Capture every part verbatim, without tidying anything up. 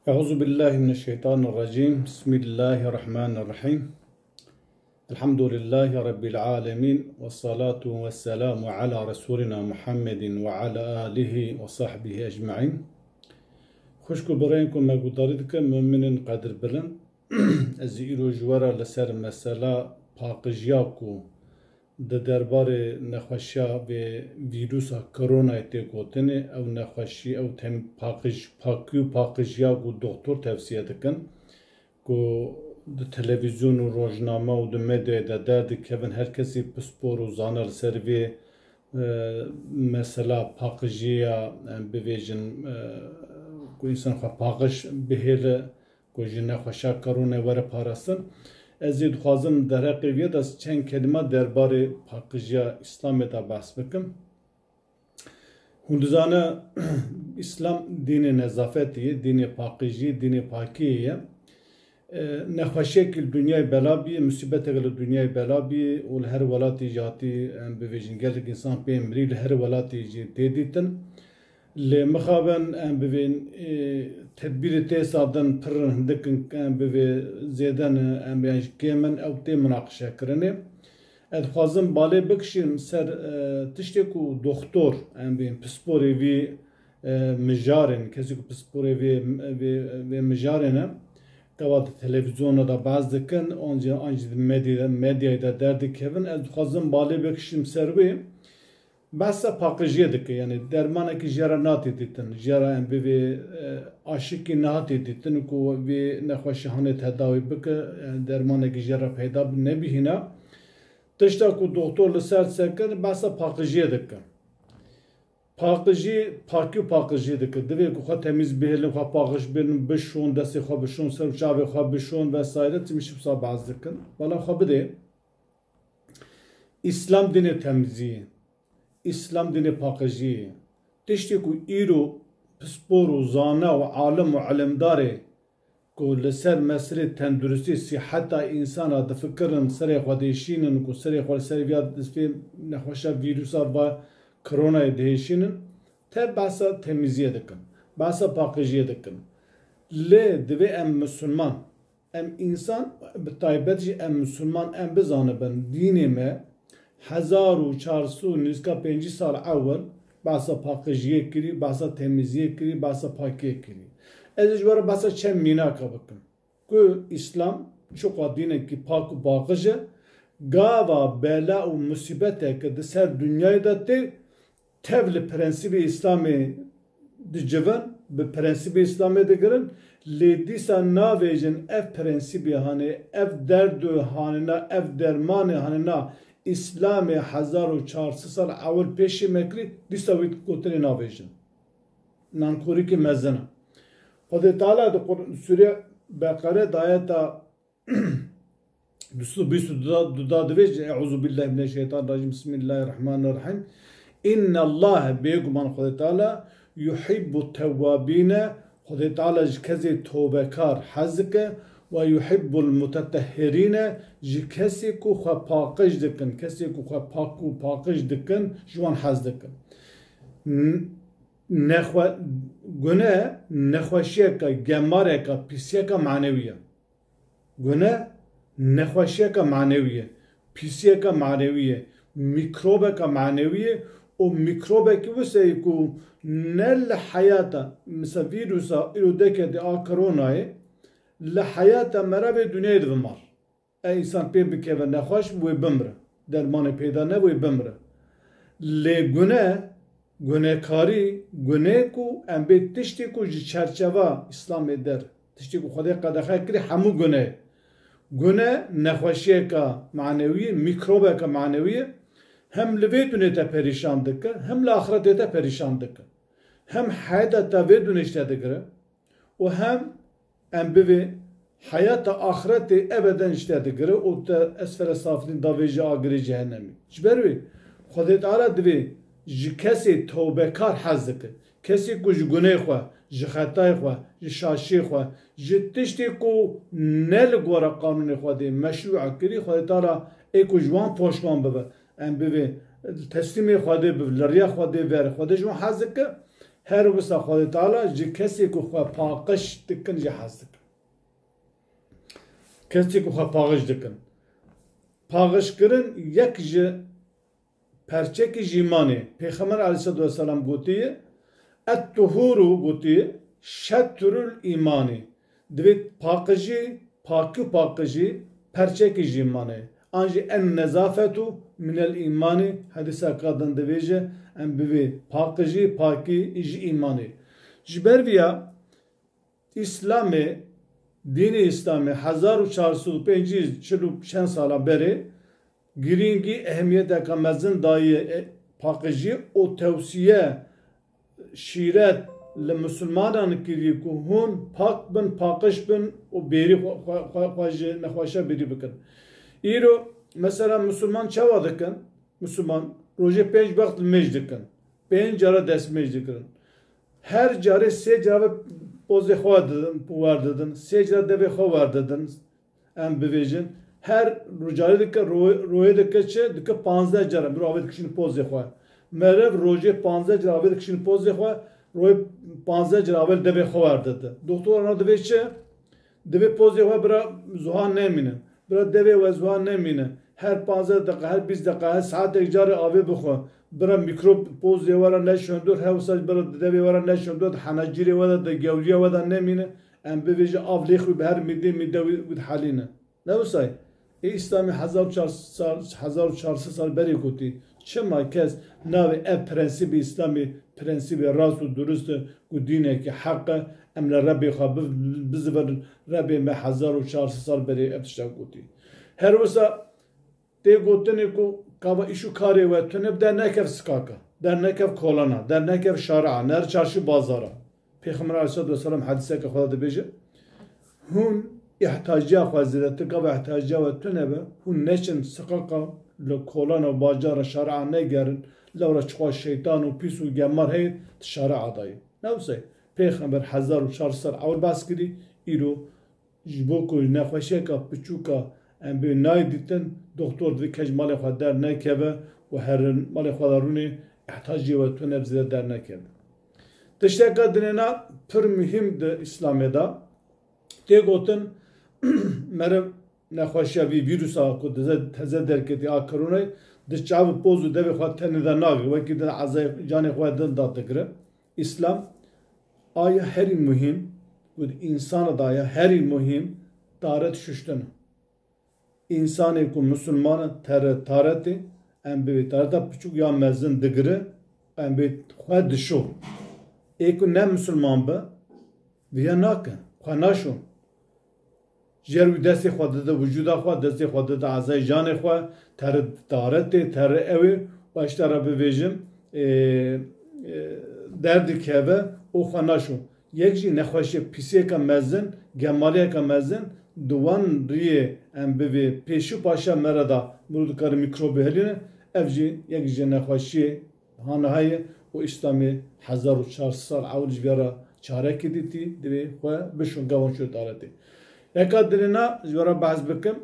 أعوذ بالله من الشيطان الرجيم. بسم الله الرحمن الرحيم. الحمد لله رب العالمين. والصلاة والسلام على رسولنا محمد وعلى آله وصحبه أجمعين. Xwişk û birayên ku me guhdarî dikin, mumînên qedirbilind. Ez îro ji we re li ser mesela paqijiya ku di derbarê nexweşiya vê vîrusa koronayê tê gotinê, ew nexweşî, ew tem-, paqij-, pakî û paqijiya ku doktor tevsiye dikin, ku di televîzyon û rojname û di medyayê de derdikevin, her kesî pispor û zana li ser vê, e, mesela paqijiyê ya, em bivêjin, e, ku însan xwe paqij bihêle, ku ji nexweşa koronayê were parastin. Ez jî dixwazim derheqê vê de çend kelîme derbarê paqijiya Îslamê de behs bikim. Hûn dizane, Îslam dînê nezafetê ye, dînê paqijiyê, dînê pakiyê ye. E, nexweşiyekî li dinyayê bela bîye, musîbetek li dinyayê bela bîye û li her welatê jî hatî, em bivêjin, gelek însan pê mirî, li her welatê jî tê dîtin. Lê mixabin em bivên, e, tedbîrê tê sadin pir hindik in, em bivê zêde ne, em yan jî kêm in, ew tê munaqişekirinê. Ez dixwazim balê bikişînim ser, e, tiştê ku doxtor, em bivên pisporê vî, e, mijarên, kesê ku pisporê vê, vê, vê mijarê ne, gava di televîzyona de behs dikin, an jî, an jî di medyayê de, medyayê de derdikevin. Ez dixwazim balê bikişînim ser wê. Behsa paqijiyê dike, yanî dermanekî jê re nate dîtin, jê re em bivê, e, aşikî nehate dîtin ku vê nexweşî hanê tedawî bike, yanî dermanekî jê re peyda bi-, nebihîne. Tişta ku doktor li ser sekir, behsa paqijiyê dike. Paqijî, pakî û paqijiyê dike. Divê ku xwe temîz bihêlin, xwe paqij bihêlin, bişon, destê xwe bişon, ser û çavê xwe bişon vesaire, tîmişî wisa behs dikin. Bala xwe bidê. Îslam dînê temiziyê, Îslam dînê paqijiyê. Tiştê ku îro pispor û zana û alim û ilimdarê ku li ser meselê tenduristî, siheta însana difikirin, serê xwe dihêşînin, ku serê xwe li ser viya destê nexweşa vîrusa va koronayê dihêşînin, te behsa temiziyê dikin, behsa paqijiyê dikin. Lê divê em misilman, em însan, bi taybet jî em misilman, em bizanibin, dînê me hezar û çar sed û nîzka pêncî sal ewil behsa paqijiyê kirî, behsa temiziyê kirî, behsa pakiyê kirî. Ez ê ji we re behsa çend mînaka bikim. Ku Îslam çiqa dînekî pak û paqij e, gava bela û musîbeteke di ser dinyayê de tê, tev li prensîbê Îslamê dicivin, bi prensîbê Îslamê digirin, lê dîsa navêjin ev prensîbê hanê, ev derd û hanina, ev dermanê hanina Îslamê hezar û çar sed sal ewil pêşî me kirî, dîsa wî gotinê navêjin. Nankorîkî mezin e. Xwedê Teala di Qur-, Sûreya Beqere di ayeta du sed û bîst û du da divêje, Eûzubillahimineşşeytanirracîm, Bismillahirrahmanirrahîm. Înnallahe, bêguman Xwedê Teala, yuhîbbut tewwabîne, Xwedê Teala ji kesê towbekar hez dike, we yuhîbbul mutetehhirîne, ji kesê ku xwe paqij dikin, kesê ku xwe pak û paqij dikin, ji wan hez dikin. N-, nexwe-, gune nexweşiyeke, gemareke, pîsiyeke manewî ye. Gune nexweşiyeke manewî ye, pîsiyeke manewî ye, mîkrobeke manewî ye û mîkrobekî wisa ye ku ne li heyata, misal vîrusa îro deketê a koronayê, li heyata me re vê dinyayê divimar. E, însan pê bikeve nexweş, wê bimire. Dermanê peyda ne, wê bimire. Lê gune, gunekarî, gune ku em bê tiştê ku ji çerçeva Îslamê der, tiştê ku Xwedê qedexe kirî, hemû gune ye. Gune nexweşiyeke manewî ye, mîkrobeke manewî ye. Hem li vê dunê te perîşan dike, hem li axretê te perîşan dike. Hem heyata te vê dunê ji te digire û hem em bivê heyata axretê ebeden ji te digire û te esfele safilîn, davêje agirê cehennemî. Ji ber wê Xwedê Teala divê ji kesê tewbekar hez dike. Kesê ku ji gunê xwe, ji xetayê xwe, ji şaşiyê xwe, ji tiştê ku ne li gora qanûnê Xwedê meşrû kirî, Xwedê Teala ê ku ji wan poşman bibe, em bivê teslîmê Xwedê bibe, li riya Xwedê ver, Xwedê ji wan hez dike. Her wisa Xwedê Teala ji kesê ku xwe paqij dikin jî hez dikin. Kesê ku xwe paqij dikin. Paqijkirin yek ji perçekî ji îmanê. Pêxember aleyhisselatu vesselam gotiye, "Et-tuhuru," gotiye, "şetrul îmanî." Divê paqijî, pakî û paqijî perçekî ji îmanê. An jî en nezafetu minel îmanî, hedîsa kadin divêje, em bivê paqijî, pakî ji îmanê. Ji ber viya Îslamê, dînê Îslamê hezar û çar sed û pêncî, çil û çend sala berê girîngî, ehemiyeteke mezin daye, e, paqijî û tewsiye, şîret li misilmanan kiriye ku hûn pak bin, paqij bin û bêrî xwe, xwe, xwe, xwe ji nexweşiya bêrî bikin. Îro, mesela, misilman çawa dikin? Misilman rojê pênc wext limêj dikin. Pênc cara destmêj dikirin. Her carê sê cara ve pozê xwe didin, werdidin. Sê cara devê xwe werdidin. Em bivêjin. Her carê dike ro-, royê dike çi? Dike panzdeh cara. Miro avê dikişîne pozê xwe. Meriv rojê panzdeh cara avê dikişîne pozê xwe. Royê panzdeh cara avê devê xwe werdide. Doktor ana divê çi? Divê pozê we bira zuha nemîne. Bira devê we zuha nemîne. Her panzdeh deqa, her bîst deqa, her saetek carê avê bixwe. Bira mîkrob pozê we re neşondor, her wisa bira devê we re neşondor, di henecîrê we de, di gewriya we de nemîne. Em bivêjin av lê xwe bi her mîdê mîde wî, wî dihelîne. Ne wisa ye? Ê Îslamê hezar û çar sed sal, hezar û çar sed sal berê gotî. Çima kes navê ev prensîbê Îslamê prensîbê rast û durust e, ku dînekî heq e, em li Rebbê xwe bi-, bizivirin, Rebbê me hezar û çar sed sal berê ev tişta gotî. Her wisa tê gotinê ku gava îş û karê we tune bi, dernekev sikaka, dernekev kolana, dernekev şari'a, ner çarşî bazara. Pêxember aleyhisselatu vesselam hedîseke xwe de dibêje, hûn îhtiyaciya xwe zêdetir, gava îhtiyaciya we tune be, hûn neçin siqaqa li kolana û bajara şari'a negerin, lewra çiqas şeytan û pîs û gemar heye di şari'a de ye. Ne wisa ye? Pêxember hezar û çar sed sal ewil behs kirî, îro ji bo ku nexweşiyeka piçûka em bê nayê dîtin, doktor divê kes ji malê xwe dernekeve û herin malê xwe de rûnê, îhtiyacê we tune bi zêde dernekeve. Tişteka dinêna pir muhîm di Îslamê de tê gotin, meriv nexweşiya vî vîrusa ku dize-, teze derketî a koronayê di çav û poz û devê xwe tenê de nagire, wekî di ezayê canê xwe din de digire. Îslam aya herî muhîm ku di însana de ya herî muhîm taret şuştin e. Însanê ku misilman e, tere taretê, em bivê tareta piçûk ya mezin digire, em bê xwe dişo. Ê ku ne misilman be, viya nake, xwe naşo. Jer wî destê xwe dide wicûda xwe, destê xwe dide ezayê canê xwe, tere taretê, tere ew ê, û eştera bivêjim, ê, ê, derdikeve û xwe naşo. Yek jî nexweşiye pîsiyeke mezin, gemaliyeke mezin, di wan riyê em bivê pêşî paşa me re da, mirov dikare mîkrobê helîne, ev jî yek ji nexweşiyê haniha ye û Îslamê hezar û çar sed sal ewil ji vê re çarekî dîtî, divê xwe bişon, gava çû taretê. Yeka dirêna ji we re behs bikim,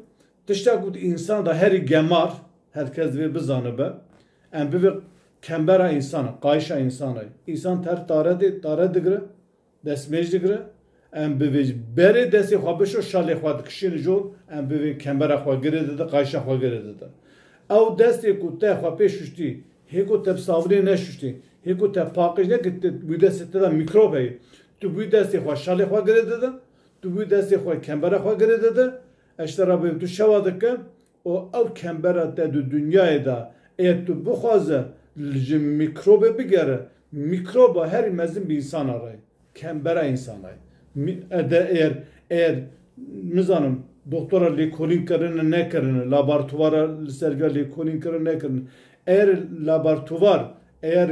tişta ku di însan de herî gemar, her kes divê bizanibe, em bivê kembera însan e, qayişa însan e. Însan ter taretê, taret digire, destmêj digire, em bivê berê destê xwe bişo, şalê xwe dikişîne jor, em bivê kembera xwe girê dide, qayişa xwe girê dide. Ew destê ku te xwe pê şuştî, hê ku te bi savunê neşuştî, hê ku te paqij nekir, te wî destê te de mîkrob heye. Tu wî destê xwe şalê xwe girê dide, tu wî destê xwe kembera xwe girê dide, ez ji te re bêjim, tu şewa dike, û ew kembera te di dinyayê de, eger tu bixwaze ji mîkrobê bigere, mîkroba herî mezin bi însana re ye. Kembera însana ye. Mî-, e de eger, eger, nizanim, doktora lêkolîn kirine nekirine, labortuvara li ser vê lêkolîn kirine nekirine. Eger labortuvar, eger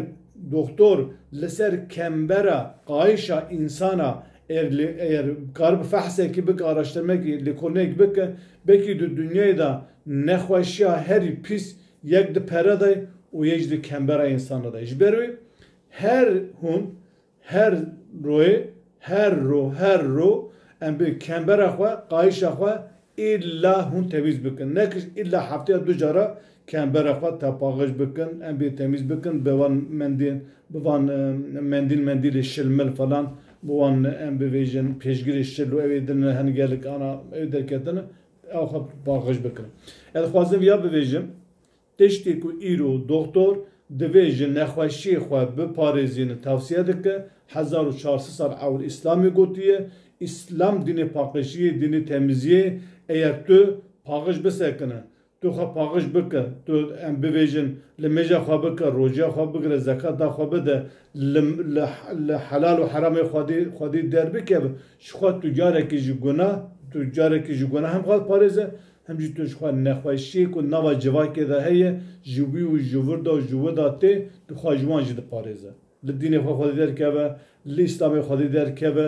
doktor li ser kembera, qayişa însana, eger lê-, eger karibe fehsekî bike, araştirmekî, lêkolînekî bike, belkî di dinyayê de nexweşiya herî pîs yek di pere de û yek jî di kembera însana de. Ji ber wê her hûn, her royê, her ro, her ro em bi kembera xwe, qayişa xwe îlla hûn temîz bikin. Nekiş îlla hefteya du cara kembera xwe tepaqij bikin, em bê temîz bikin, bi wan mendên bi van, e, mendîl mendîlê şilmil falan, bi wan, em bivêjin pêşgirê şil û ew ê din hin gelek ana ew derketine, ew xwe paqij bikin. Ez dixwazim viya bivêjim, tiştê ku îro doktor divê ji nexweşiyê xwe biparêzîne tavsiye dike, hezar û çar sed sal ewil Îslamê gotiye, Îslam dînê paqijiyê, dînê temiziyê, eger tu paqij bisekine, tu xwe paqij bike, tu em bivêjin, limêja xwe bike, rojiya xwe bigire, zekata xwe bide, li, li, li helal û heramê xwedî, xwedî derbikeve, ji xwe tu carekî ji guna, tu carekî ji guna hem xwe diparêze, hem jî tu ji xwe nexweşiyê ku nava civakê de heye, ji wî û ji vir de û ji wi de tê, tu xwe ji wan jî diparêze. Li dînê xwe xwedî derkeve, li Îslamê xwedî derkeve,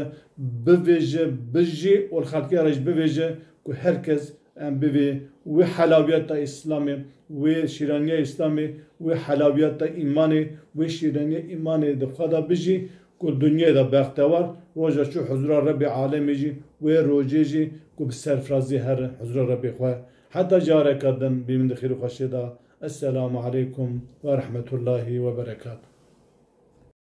bivêje, bijî û li xelkê re jî bivêje ku her kes em bivê wê helawiyeta Îslamê, wê şîraniya Îslamê, wê helawiyeta îmanê, wê şîraniya îmanê di xwe de bijî ku dinyayê de bextewar, roja çû huzura Rebbê alemê jî, wê rojê jî ku bi serfirazî here huzura Rebbê xwe. Heta careke din bînin di xêr û xweşiyê de. Esselamu aleykum ve rahmetullahi ve berekatuh.